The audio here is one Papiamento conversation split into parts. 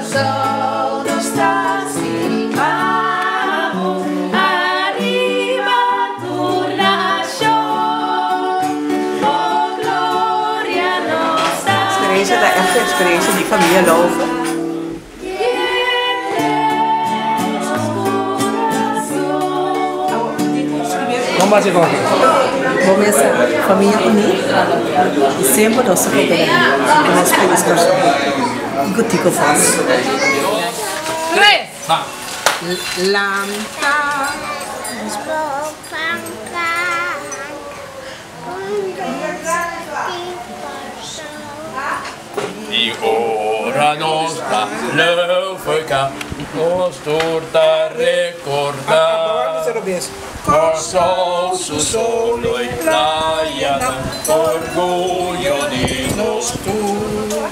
Kòrsou nos ta stima bo, ariba tur nashon, bo gloria nos ta Eksperensia ta ègt eksperensia di famia Laufer. Kon basi kon? Bo mesa famia uní i semper nos ta koperá ku nos pais Kòrsou i ku Tico Fos. Lanta. I ora nos ta leuveca, nos tur ta recorda. Kòrsou su solo i playanan, orguyo di nos tur.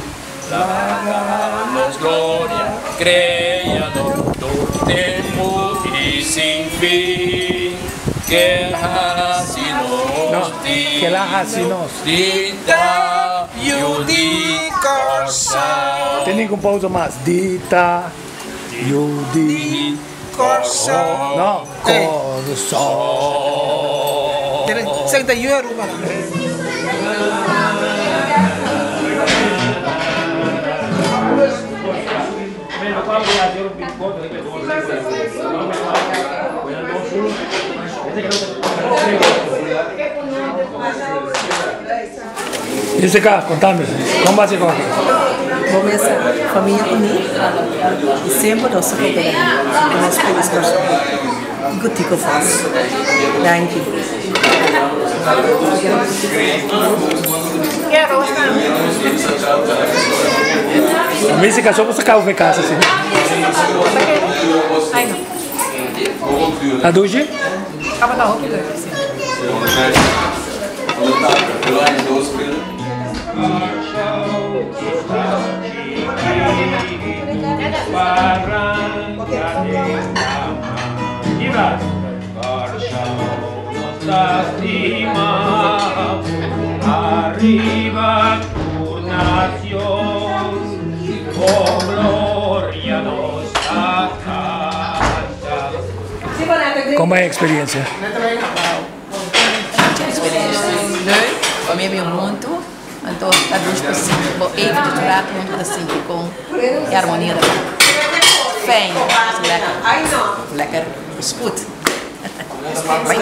Laga nos gloria krea nos tur tempu i sin fin. Ke hasi nos digno di ta yu di Kòrsou. Tin ningun pausa mas. Di ta yu di Kòrsou. No, Kòrsou. Esaki ta yu Aruba. Jessica, contame, kon basi kon? Bo mesa famia uní i semper nos ta koperá ku nos pais Kòrsou i ku Tico Fos. Danki. Jessica, so bo sa kaba ku e kas asina? Ta dushi? Kon bai e eksperiencia? Experiencia leuk, pa mi a bin huntu, anto ta dushi pa sinti bo eventjes un rato huntu ta sinti kon e harmonia ta bai. Fijn, is lekker, lekker is goed. Bai.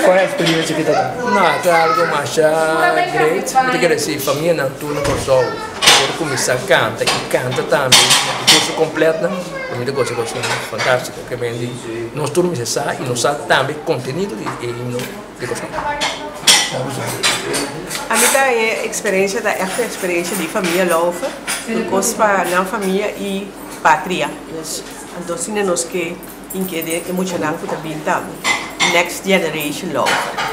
Cual e experiencia ki ta ta? No, ta algo masha great. Mi ta kere si famianan tur na Kòrsou por kuminsá kanta i kanta tambe na e kurso kompletnan, pa mi ta gosa kosnan fantástiko. Ke men di nos tur mester sa i nos sa tambe kontenido di e himno di Kòrsou. A mi ta e experiencia ta echt un experiencia di famia Laufer, un cos pa nan famia y patria. Dus anto asina nos ke tin ke e muchanan cu ta bin tambe, next generation Laufer.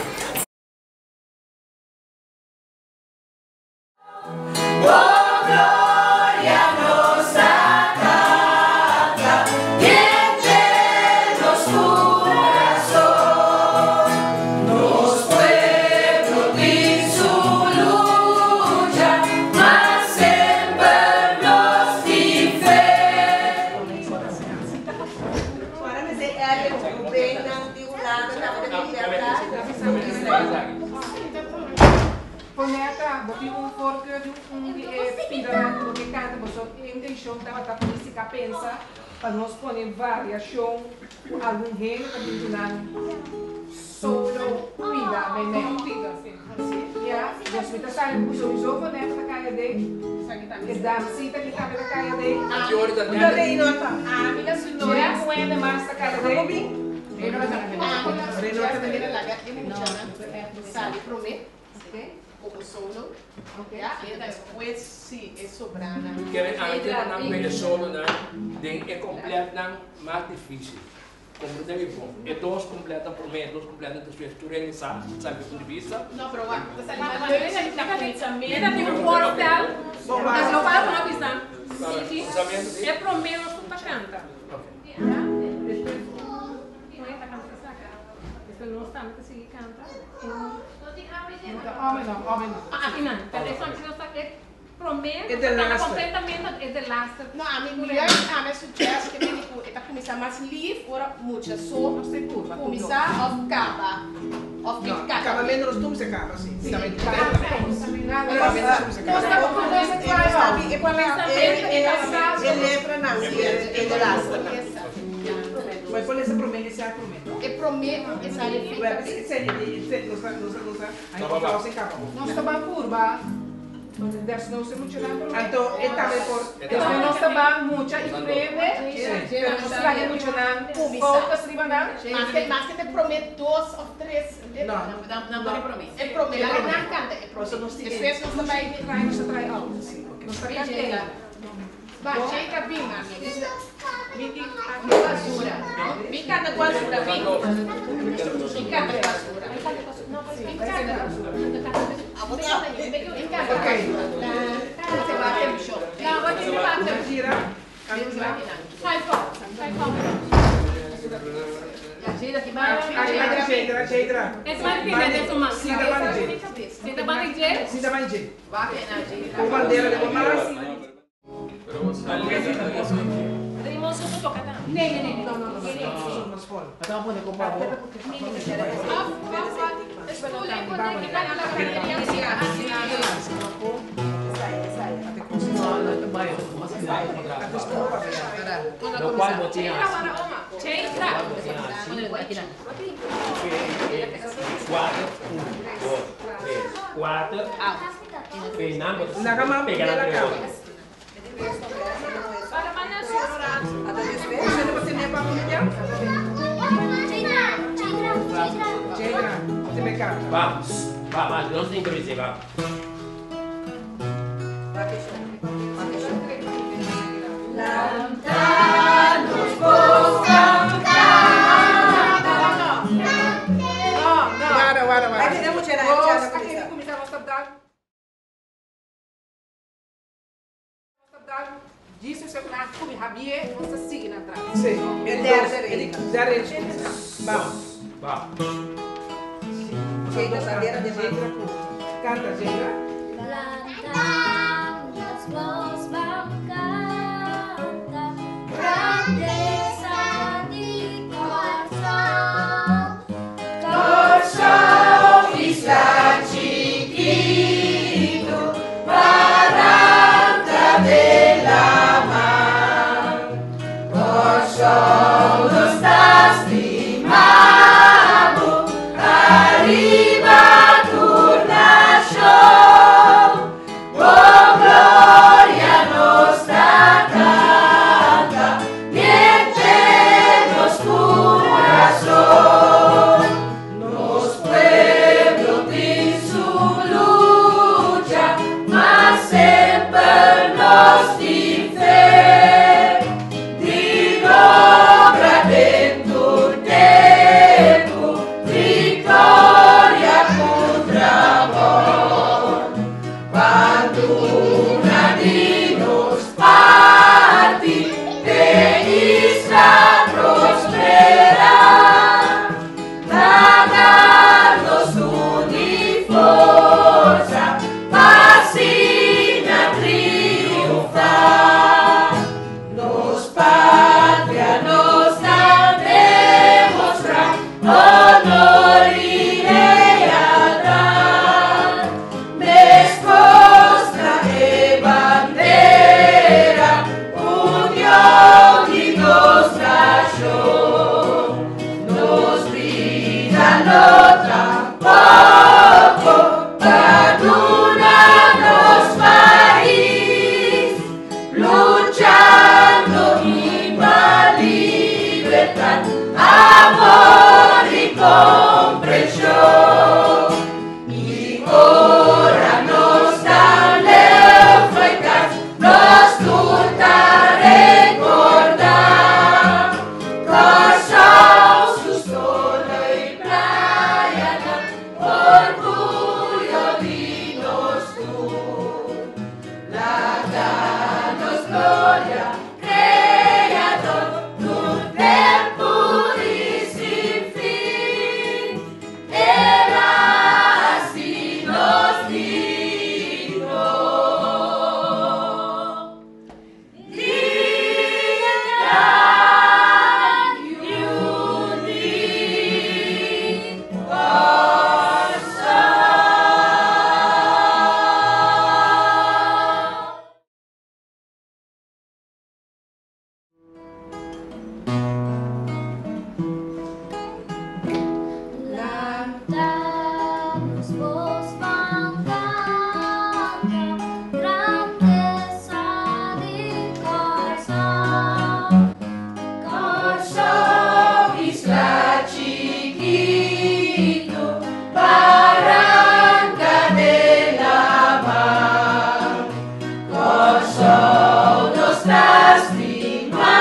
Poneta, bo tin un voorkeur di un di e pidanan ku bo ke kanta? Boso intenshon tabata ku Jessica pensa. Pa nos pone variashon ku algun hende ta bin duna solo pida mei mei. Ya, dus mi ta sabi ku souiso Vanessa ta kai aden, e damsita ki tambe ta kai aden. Jess ku hende mas ta kai aden. Como solo. Ya, y despues si e sobranan. Kere antes pa nan pega solonan den e completnan mas dificil. Comprende mi bon. E dos completnan prome, e dos completnan despues tur hende sa, sa mi punto di bista. No, pero wak, ta sali mas leuk na cuminsamentu. Mira tin un voorstel. Bo Lo cual bo a bisa. Cuminsamentu si. E prome nos tur ta canta. Ok. Ya, despues un ta canta esaki. Despues nos tambe ta sigui canta. No, ami juist ami a suggest ke meni ku e ta kuminsá mas lief ora mucha so kuminsá òf kaba òf ke kaba. E promé e sali Nos ta ban purba, desnos e muchanan promé. Despues nos ta ban mucha i prende, pero nos ta laga e muchanan focus riba nan. Maske maske ta e promé dos òf tres letra. E promé, laga nan kanta e promé. Despues nos ta bai. Try nos ta try out. Nos ta kant'é. Ba, Jada bin, mami. Mi canta cu azura, bin. Mi canta cu azura. Mi canta cu azura. Mi canta cu azura. Locual bo tin haci. Cuater, un, dos, tres, cuater. Peinan bo ta pega nan tres otro. Ba, ba, ba, nos tin que ba. Nos a kere kuminsá nos ta dal. Nos ta dal Jesus e na kumi habié, nos ta sigui nan tras. Ba. Ariba tur nashon. Amor i komprenshon. I ora nos ta leu fo'i kas, nos tur ta rekordá Kòrsou su solo i playanan, orguyo di nos tur. Laga nos gloria, Kreador, tur tempu i sin fin. El a hasi nos digno. Di ta yu di Kòrsou. Lanta nos bos ban kanta, grandesa di Kòrsou. Kòrsou, isla chikitu, baranka den laman. Kòrsou, nos ta stima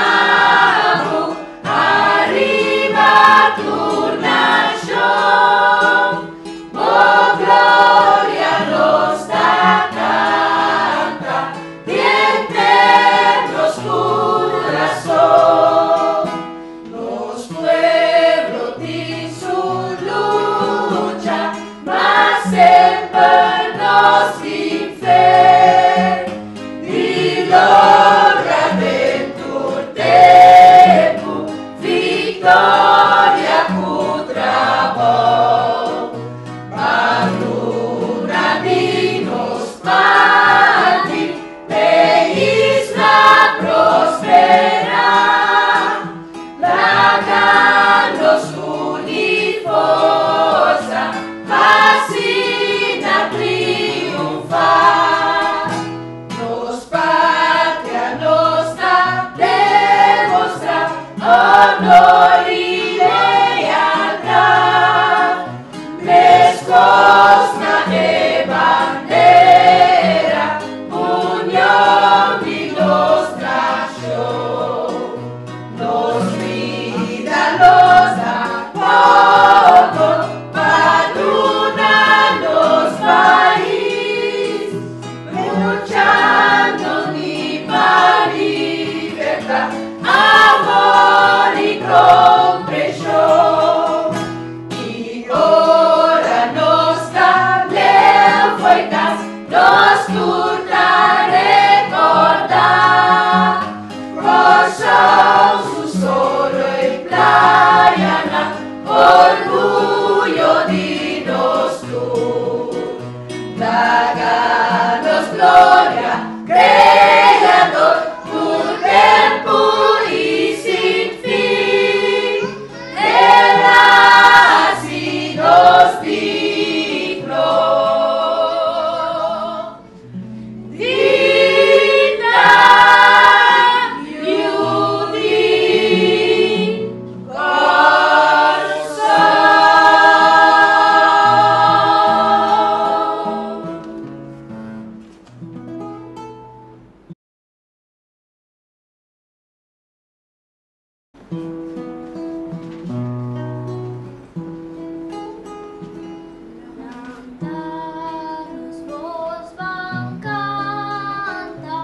bo, ariba tur nashon. Bo gloria nos ta kanta, den nos kurason. Nos pueblo tin su lucha, ma semper nos tin fe. Di logra den tur tempu, viktoria ku trabou. Bandera di nos parti, p'e isla prosperá. Laga nos uni forsa, p'asina triunfá. Nos patria nos ta demostrá honor i lealtat. Meskos na e bandera, union di nos nashon. Nos bida nos ta poko pa duna nos pais, luchando ni pa libertat, amor i komprenshon. I ora nos ta leu fo'i kas, nos tur ta rekordá. Kòrsou su solo i playanan, orguyo di nos tur. Laga nos gloria, Kreador, tur tempu i sin fin. El a hasi nos digno. Di ta yu di Kòrsou. Lanta nos bos ban kanta,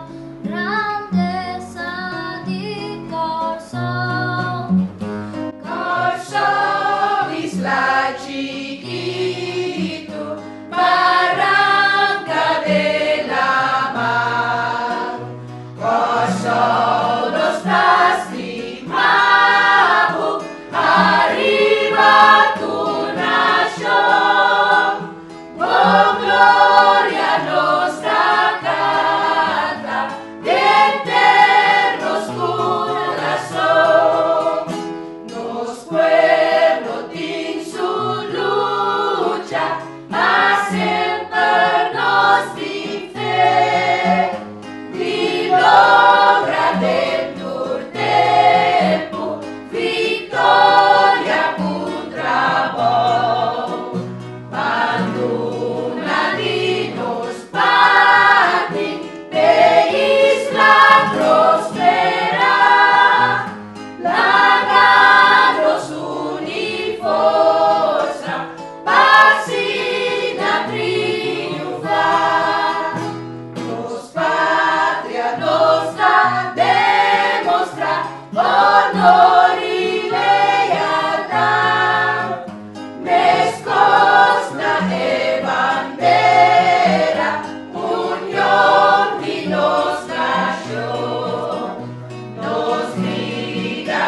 grandesa di Kòrsou. Kòrsou, isla chikitu, baranka den laman. Kòrsou, nos ta stima.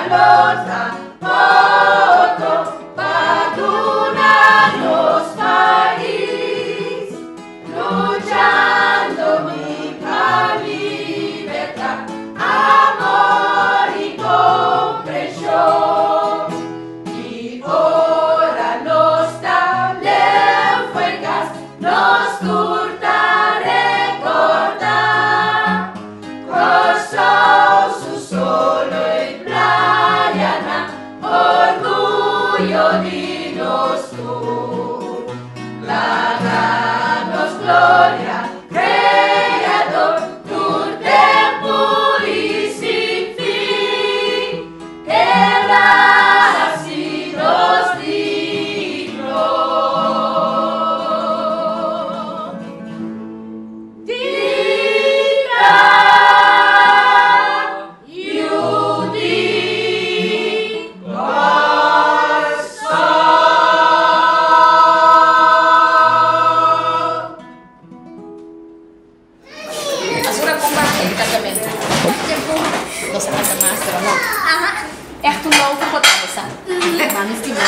nos a otro pa duna nos pais. Luchando mi pa libertad, amor y comprensión. Y ora nos ta leu fo'i cas, nos tur ta recorda. Corsou su solo y playanan, orguyo di nos tur. Laga nos gloria, Creador, tur tempo y sin fin, keda hasi nos digno. Di ta yu di Corsou. Azura kompa e kantamentu. Tempu nos a kanta mas, pero no. Echt un lover bo ta, sa. Mami stima.